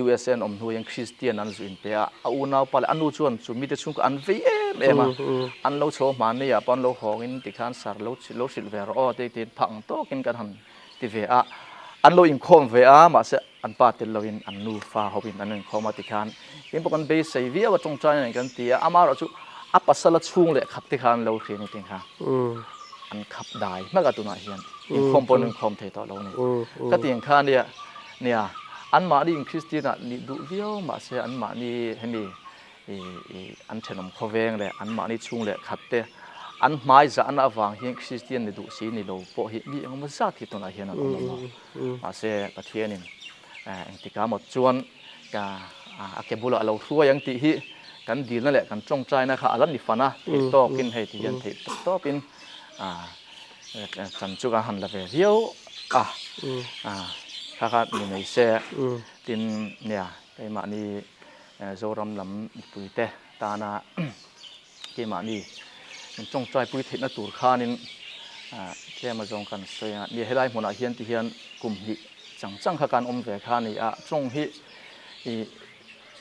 USA an awm hnu hian Kristian an zu inpe a, a unaupa leh a nu chuan chu mite chhungkua an vei em em a, an lo chho hmanni ah pawh an lo hawngin tikhan sar lo lo hrilh ve rawh aw tih tiin phah ang tawkin kan han ti ve a, an lo inkhawm ve a mahse an pa tel loin an nu fa hoin an inkhawm a tikhan tin pawh kan beisei viau a tawngtai nen kan ti a, amaherawh chu a pasala chhung leh khat te khan an lo hria ni tin kha. An khap dai hmak a tunah hian inkhawm pawh an inkhawm thei tawh lo a ni. Khatiang kha nia nia anmahni in Kristian ah nih duh viau mahse anmahni hemi an thenawm khawveng leh anmahni chhung leh khat te an hmai zahna avang hian Kristian ni duh si ni lo pawh hi mi engemaw zat hi tunah hian an awm a maw. Mahse Pathianin engtikah maw chuan ka a ke bulah a lo hruai ang tih hi kan dilna leh kan tawngtaina kha a la ni fan a, theih tawkin hei ti hian theih tawp tawpin chan chu kan han la ve viau a. Kha kha ni mai se. Tin, nia, keimahni Zoram lam mipuite tana keimahni min tawngtaipui theihna tur khanin tlem azawng kan sawi a. Nia, helai hmunah hian ti hian kum hnih chang chang kha kan awm ve kha a ni a. Tawng hi ih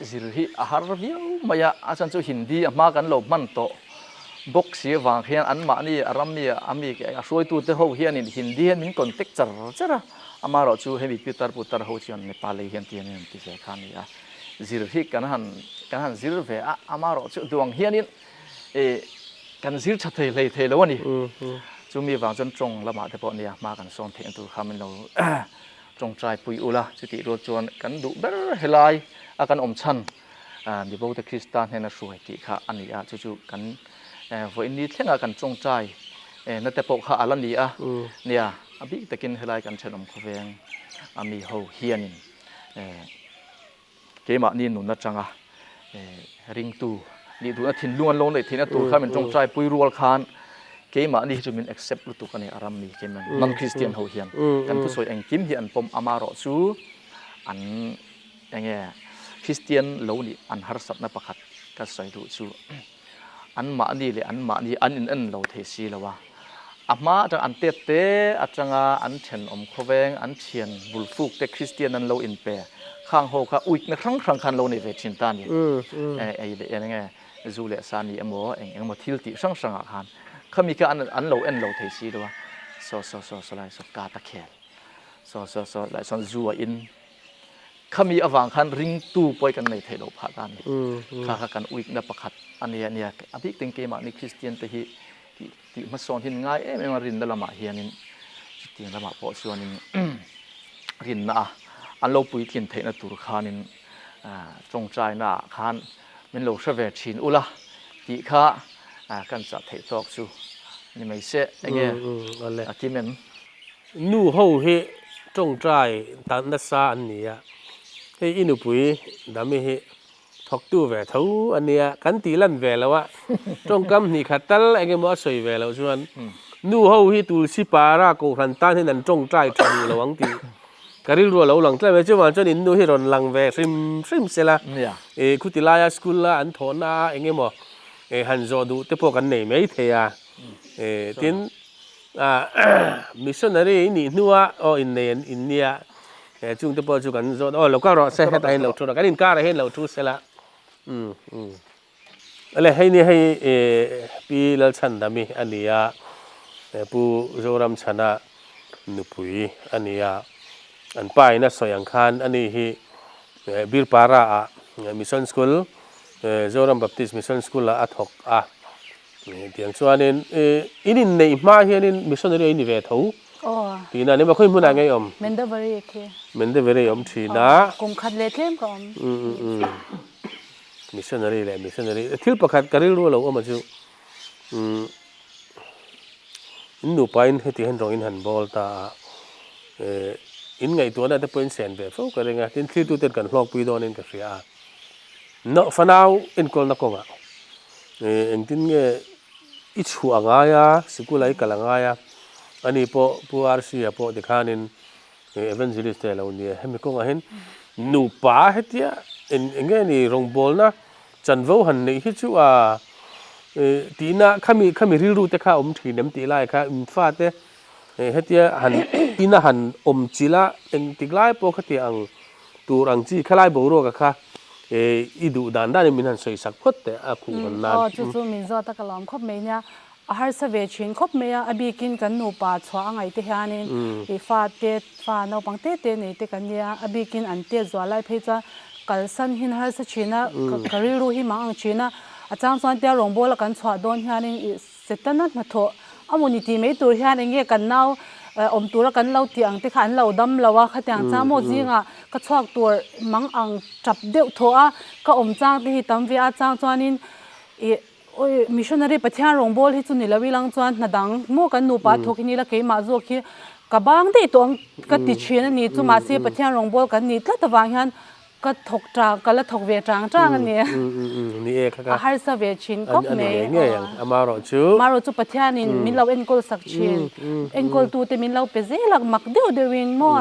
zir hi a har viau mai a, a chhan chu Hindi a hma kan lo hman tawh bawk si avang hian anmahni a rammi a mi a hruaitute ho hianin Hindi hian min contact char char a, amaherawhchu hemi pitar putar ho chuan Nepali hian ti hian an ti ve kha a ni a, zir hi kan han kan han zir ve a, amaherawhchu duang hianin ih kan zir tha thei hlei thei lo a ni, chumi vang chuan tawng lamah te pawh nia hma kan sawn theihna tur kha min lo Tawngtai pui ula, chutih rual chuan kan duh ber helai a kan awm chhan Mibote Krista hnena hruai tih kha a ni a, chu chu kan vawiin ni thlenga kan tawngtai na te pawh kha a la ni a. Nia, a bik takin helai kan thenawm khawveng a mi ho hianin Keimahni nun atanga ringtu nih duhna thinlung an lo neih theihna tur kha min tawngtai pui rual khan keimahni hi chu min accept lutuk a ni a ram mi keimah non Christian ho hian kan thusawi engkim hi an pawm amarawh chu an enge Christian lo nih an harsatna pakhat ka sawi duh chu Anmahni leh anmahni an in en lo thei si lo a, a hma atang an tet te atanga an thenawm khawveng an thian bulfuk te Kristian an lo inpe khang ho kha uikna hrang hrang khan lo nei ve thin ta a ni. Ei leh eng nge zu leh sa ni emaw eng eng emaw thil tih hrang hrangah khan khami kha an lo en lo thei si lo a, saw saw saw saw lai saw ka ta khel saw saw saw lai sawn zu a in Khami avang khan ringtu pawi kan nei theih loh phah ta a ni. Kha kha kan uikna pakhat a ni a nia. A bik tin keimahni Kristian te hi tih tih hmasawn hi ngai em em a rinna lamah hianin chutiang lamah pawh chuanin rinna a an lo puitlin theihna tur khanin tawngtaina ah khan min lo hre ve thin ula tih kha kan chah theih tawk chu ni mai se. Enge a kim em? Nu ho hi tawngtai tan nasa an ni a, hei i nupui Dami hi thawktu ve tho a nia, kan tih lan ve lo a, tawngkam hnih khat tal eng emaw a sawi ve loh chuan nu ho hi Tulsi para kohhran tan hian an tawngtai tha duh lo ang tih ka rilru a lo lang tlat mai. Chuvang chuan in nu hi rawn lang ve hrim hrim sela, khuti laia school a an thawhna a eng emaw han zawh duh te pawh kan nei mai thei a, tin. Missionary i nih hnua aw innei an in nia chung te pawh chu kan zawt aw lo kal rawh se hetah hian lo thu rawh kan inkarah hian lo thu sela umm umm ale hei ni hei Pi Lalchhandami a ni a Pu Zoramchhana nupui a ni a an pa in a sawi ang khan ani hi Birpara ah Mission School Zoram Baptist Mission School ah a thawk a. Tiang chuanin in inneih hma hianin missionary a ini ve tho tihna a ni maw? Khawi hmunah nge i awm? Mendavari khi. Mendavari i awm thin a. Kum khat leh tlem ka awm. Missionary leh missionary. Thil pakhat ka rilru a lo awm a chu in nupa in heti hian rawng in han bawl ta a, in ngaihtuahna te pawh in sen ve fo ka ring a, tin thlirtuten kan hlawkpui dawnin ka hria a. Fanau enkawlna kawngah Engtin nge i chhuah a ngai a, sikul ah i kal a ngai a, ani pawh Pu RC-a pawh tikhanin Evangelist te a lo ni a, hemi kawngah hian nupa hetia eng nge ni rawngbawlna chanvo han neih hi chu a tihna khami khami rilru te kha a awm thin em tih lai kha in fate hetia han ina han awm chilh a engtik lai pawh khatiang ang Tur ang chi khalai boruaka kha i duh dan danin min han sawi sak phawt teh a khuh hawn nan. Aw chu chu min zawt a ka lawm khawp mai nia. A harsa ve thin khawp mai a, a bikin kan nupa chhuah a ngaih te hianin i fa te fa naupang te te nei te kan nia, a bikin an tet zual lai phei chuan kalsan hin harsa thin a, ka rilru hi mang ang thin a, a chang chuan tia rawngbawla kan chhuah dawn hianin i Setana hnathawh a maw ni tih mai tur hian eng nge kan nau awm tura kan lo tih ang te kha an lo dam lo a, khatiang chang maw zingah ka chhuak tur mang ang tap deuh thawh a, ka awm chang te hi tam ve a chang chuanin ih missionary Pathian rawngbâwl hi chu ni lo ilang chuan hna dang maw kan nupa thawk hi ni ila keimah zawk hi ka bang daih tawh ang ka ti thin a ni chu mahse Pathian rawngbâwl kan nih tlat avang hian. Ka thawk tang, ka la thawk ve tang tang a ni. Ni e kha ka. A harsa ve thin khawp mai. A ni ngei ngei ang, amaherawhchu. Amaherawhchu Pathianin min lo enkawl sak thin. Enkawltute min lo pe zel a, mak deuh deuhin maw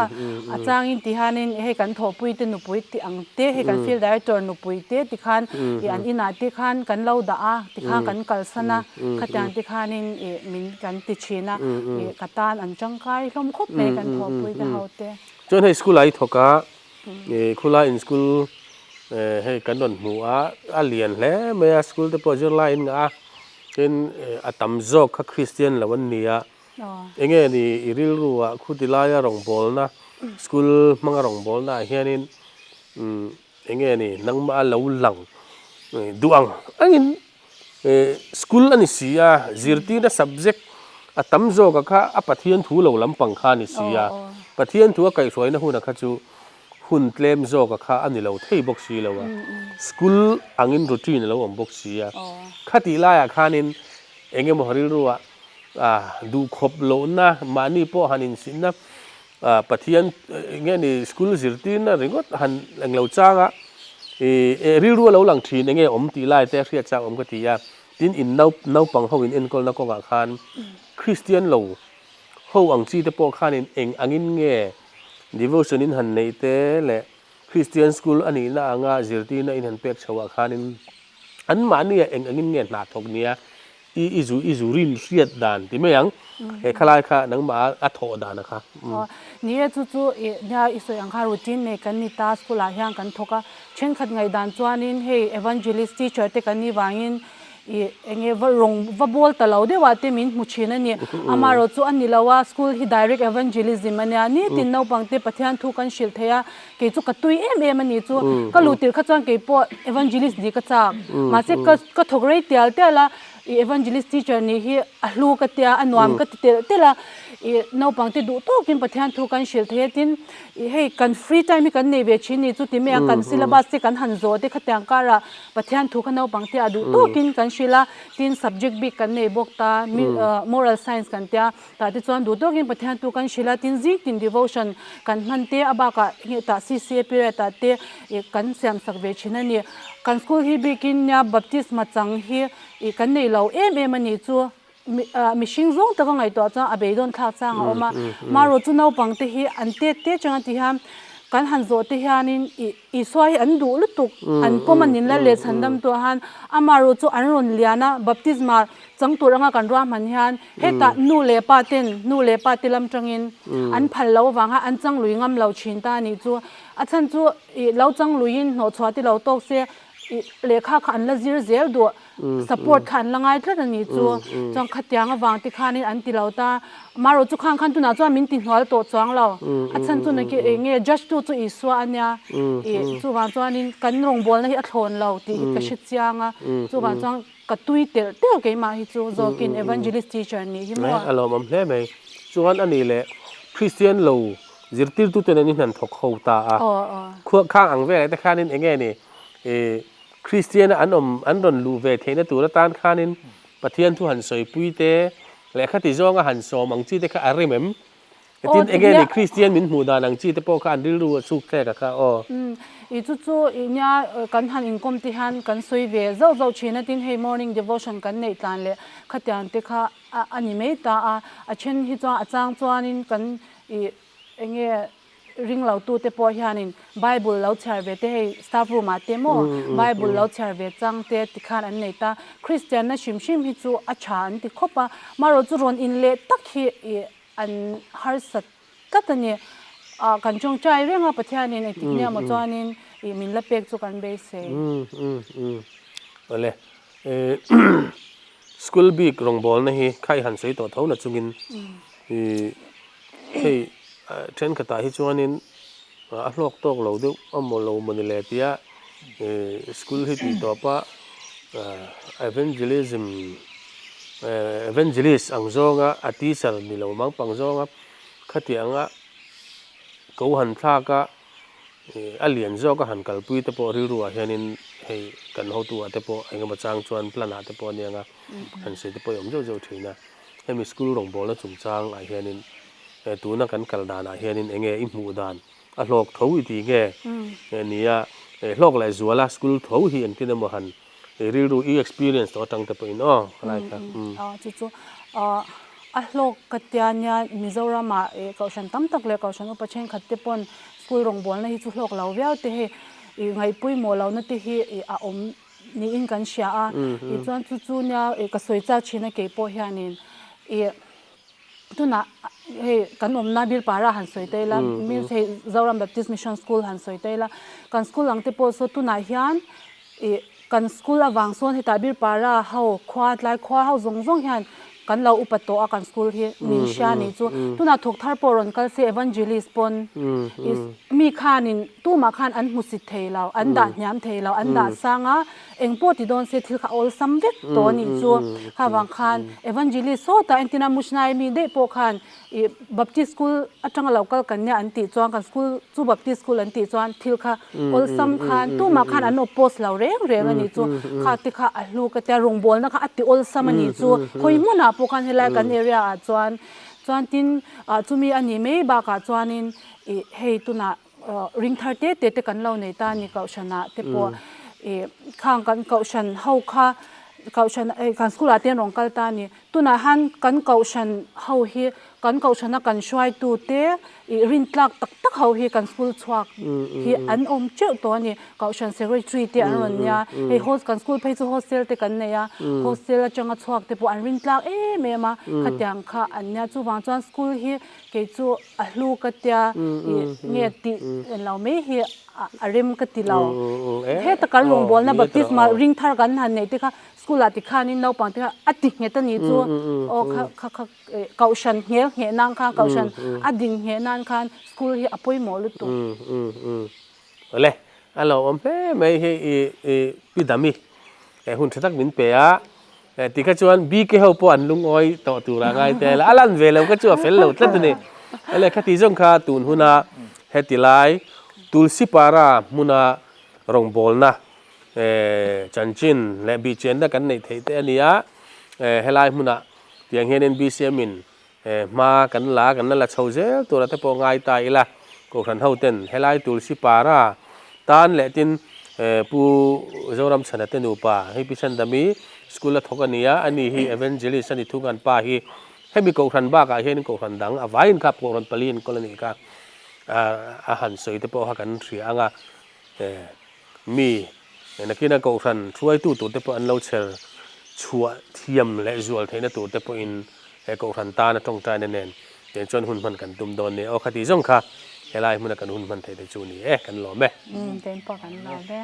a changin ti hianin hei kan thawhpuite nupui tih ang te, hei kan field director nupui te ti khan ih an inah te khan kan lo dah a, ti khan kan kalsan a, khatiang te khanin ih min kan ti thin a, ih ka tan an tangkai hlawm khawp mai kan thawhpuite ho te. Chuan hei school ah i thawk a, ih khulai in school hei kan rawn hmu a, a lian hle mai a, school te pawh zirlai in ngah a, tin a tam zawk kha Christian lo an ni a, eng nge ni i rilru ah khuti laia rawngbawlna school hmanga rawngbawlna ah hianin eng nge ni nangmah a lo lang duh ang angin School a ni si a, zirtirna subject a tam zawk a kha a Pathian thu lo lampang kha a ni si a, Pathian thu a kaihhruaina huna kha chu hun tlem zawk a kha a ni lo thei bawk si lo a, school angin routine a lo awm bawk si a, khatih laiah khanin eng emaw rilrua duhkhawp lohna mahni pawh han insinna Pathian eng nge ni school zirtirna ringawt han englo changa ih rilru a lo lang thin eng nge awm tih lai te a hriat chak awm ka ti a, tin in naupang ho in enkawlna kawngah khan Kristian lo ho ang chi te pawh khanin eng angin nge devotion in han neih te leh Kristian school a nihna anga zirtirna in han pek chhoh ah khanin anmahnia eng angin nge hna thawk nia I i zu i zu rin hriat dan ti mai ang. He khalai kha nangmah a thawh dan a kha. Aw ni e chu chu i nia i sawi ang kha routine nei kan ni ta school ah hian kan thawk a. Thenkhat ngaihdan chuanin hei evangelist teacher te kan nih vangin i enge va rawng va bawl ta lo deuh ah te min hmu thin a ni. Amaherawh chu a ni lo a school hi direct evangelism a nia nitin naupang te Pathian thu kan hrilh thei a kei chu ka tui em em a ni chu ka luh tirh kha chuan kei pawh evangelist nih ka chak mahse ka ka thawk rei tial tial a ih evangelist teacher nih hi a hlu ka tia a nuam ka ti telh telh a ih naupang te duh tawkin Pathian thu kan hrilh thei a tin ih hei kan free time hi kan nei ve thin ni chu ti mai a kan syllabus te kan han zawh te khatiang karah Pathian thu kha naupang te a duh tawkin kan hrilh a tin subject bik kan nei bawk ta moral science kan tia Tah te chuan duh tawkin Pathian tu kan hrilh a, tin zing tin devotion kan hman te a bakah nge tah CCA period ah te ih kan siam sak ve thin a ni. Kan school hi bikin nia baptisma chang hi ih kan nei lo em em a nih chu ah mihring zawng taka ngaihtuah chuan a beidawn thlak chang a awm a. Marawh chu naupang te hi an tet te chang a ti hian kan han zawh te hianin ih Isua hi an duh lutuk, an pawm a nin la leh chhandam tuah han amaherawh chu an rawn lian a, baptisma chang tur anga kan ruahman hian hetah nu leh pa ten nu leh pa te lam tangin an phal lo avanga an chang lui ngam lo thin ta a nih chu. A chhan chu ih lo chang luiin hnawhchhuah te lo tawk se ih lehkha kha an la zir zel duh. Support kha an la ngai tlat a ni chu. Chuan khatiang avang te khanin an ti lo ta. Marawh chu khang khan tunah chuan min ti hnual tawh chuang lo. A chhan chu naki eng nge judge tu chu Isua a nia. Ih chuvang chuanin kan rawngbawlna hi a thlawn lo tih hi ka hre chiang a. Chuvang chuan ka tui telh telh keimah hi chu zawkin evangelist teacher nih hi maw. A lawmawm hle mai. Chuan a nih leh Christian lo zirtirtuten an inhnan thawk ho ta a. Khuakhang ang velah te khanin eng nge ni ih Kristiana an awm an rawn luh ve theihna tur atan khanin Pathian thu han sawipui te, lehkha ti zawnga han sawm ang chi te kha a rem em? Tin, enge ni Kristian min hmuh dan ang chi te pawh kha an rilru a chhuk thlek a kha aw. Umm, i chu chu i nia kan han inkawm te hian kan sawi ve zauh zauh thin a, tin hei morning devotion kan neih tlan leh khatiang te kha a ni mai ta a, a then hi chuan a chang chuanin kan i enge Ring lo tu te pawh hianin Bible lo chhiar ve te hei staff room ah te maw Bible lo chhiar ve chang te ti khan an nei ta. Kristianna hrim hrim hi chu a tha an ti khawp a, marawh chu rawn in leh tak hi ih an harsat tlat a ni. Ah kan tawngtai reng a Pathianin engtik nia maw chuanin ih min la pek chu kan beisei. Awle school bik rawngbawlna hi kha i han sawi tawh tho na chungin ih Hei thenkhatah hi chuanin a hlawk tawk lo deuh a maw lo maw ni le tia school hi tih tawp a evangelism evangelist ang zawnga a teacher ni lo mang pang zawnga khatianga ko han thlak a a lian zawk a han kalpui te pawh rilru ah hianin hei kan hotu ah te pawh engemaw chang chuan plan ah te pawh a nia han sawi te pawh a awm zeuh zeuh thin a. Hemi school rawngbawlna chungchang ah hianin tuna kan kal danah hianin enge i hmuh dan a hlawk tho i ti nge nia hlawk leh zuala school tho hi engtin emaw han rilru i experience tawh atang te pawhin aw helai kha. Aw chu chu a hlawk ka tia nia Mizoram ah kohhran tam tak leh kohhran upa thenkhat te pawn school rawngbawlna hi chu hlawk lo viau te hei ngaihpawimawh lohna te hi a awm niin kan hria a tichuan chu chu nia ka sawi chak thin a keipawh hianin ih Tunah hei kan awmna Birpara han sawi ta ila means hei Zoram Baptist Mission School han sawi ta ila kan school ang te pawh saw tunah hian ih kan school avang sawn hetah Birpara ho khua tlai khua ho zawng zawng hian kan lo upa tawh a kan school hi min hria anih chu tunah thawk thar pawh rawn kal se Evangelist pawn ih mi khanin tumah khan an hmusit thei lo an dah hniam thei lo an dah sang a. Eng pawh ti dawn se thil kha awlsam vek tawh a nih chu. Kha vang khan Evangelist sawtah entina Mushnai mi daih pawh khan ih Baptist school atanga lo kal kan nia an tih chuan kan school chu Baptist school an tih chuan thil kha awlsam khan tumah khan an oppose lo reng reng a nih chu. Kha te kha a hlu ka tia rawngbawlna kha a ti awlsam a nih chu. Khawi hmunah pawh khan helai kan area ah chuan chuan tin ah chumi a nih mai bakah chuanin ih hei tunah Ring thar te te te kan lo nei ta a ni kohhranah te pawh ih khang kan kohhran ho kha kohhran kan school ah te an rawn kal ta a ni tunah hian kan kohhran ho hi kan kohhrana kan hruaitu te ih rintlak tak tak ho hi kan school chhuak hi an awm teuh tawh a ni kohhran secretary te an rawn nia hei host kan school phei chu hostel te kan nei a hostel atanga chhuak te pawh an rintlak em em a khatiang kha an nia chuvang chuan school hi kei chu a hlu ka tia ih nge tih lo mai hi a rem ka ti lo. Heta kan rawngbawlna baptisma ring thar kan han neih te kha school ah tikhanin naupang te kha a ti nghet a nih chu aw kha kha kha kohhran nghel ngheh nan khan kohhran a din ngheh nan khan school hi a pawimawh lutuk. Awle a lo awm hle mai hei i i pi Dami he hun tha tak min pe a ti kha chuan BK ho pawh an lungawi tawh tur a ngai tel a a lan ve lo kha chu a fel lo tlat a ni awle khati zawng kha tun huna heti lai Tulsi Para hmuna rawngbawlna chanchin leh bihchianna kan neih theih te a ni a helai hmunah tiang hianin BCM in Hma kan la kan la la chho zel tura te pawh ngai ta ila, Kohhran ho ten helai Tulsi Para tan leh tin Pu Zoramchhana te nupa hei Pi Chandami school a thawk a ni a, ani hi Evangelist a ni thung an pa hi hemi Kohhran bakah hianin Kohhran dang a vaiin kha Kohhran pali enkawl a nih kha a han sawi te pawh kha kan hria ang a, mi nakina Kohhran hruaitu tur te pawh an lo chher chhuah thiam leh zual theihna tur te pawhin he Kohhran tana tawngtaina nen tiang chuan hun hman kan tum dawn nia. Aw khati zawng kha helai hmuna kan hun hman theih te chu ni e, kan lawm e. Umm, keimah pawh kan lawm e.